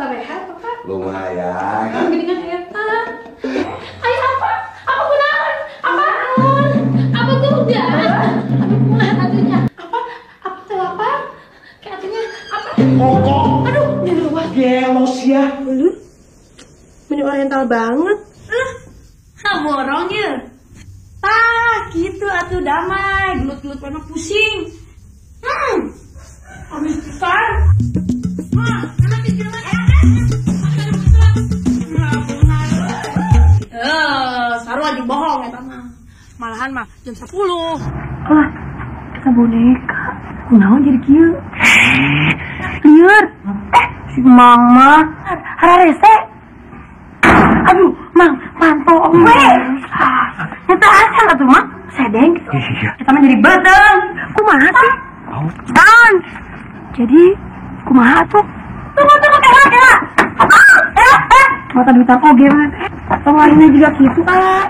Sarehat, Bapak? Lumayan. Geuningan eta. Ayo apa? Apa kunaon? Apaan? Apa kuda? Apa kumaha atunya? Apa? Apa teh lapar? Kayak atunya apa? Kokok. Aduh, nyeluas. Gelos ya. Lu meni oriental banget. Hah, borong ya. Tah, gitu atuh damai. Gelut-gelut mah pusing. Habis pisan. Mah, anak kecil mah enak kan? Saru aja bohong eta mah. Malahan mah jam 10. Lah, kita boneka. Kunaon jadi kieu? Lieur. Si Mang mah hararese. Aduh, Mang, pantau we. Eta asal atuh Mang, sedeng gitu. Iya. Eta mah jadi beuteung. Kumaha sih? Naon? Jadi kumaha tuh? Tunggu, tunggu, kela, kela. Mata duitan oge mah. Tong lainnya juga gitu ah.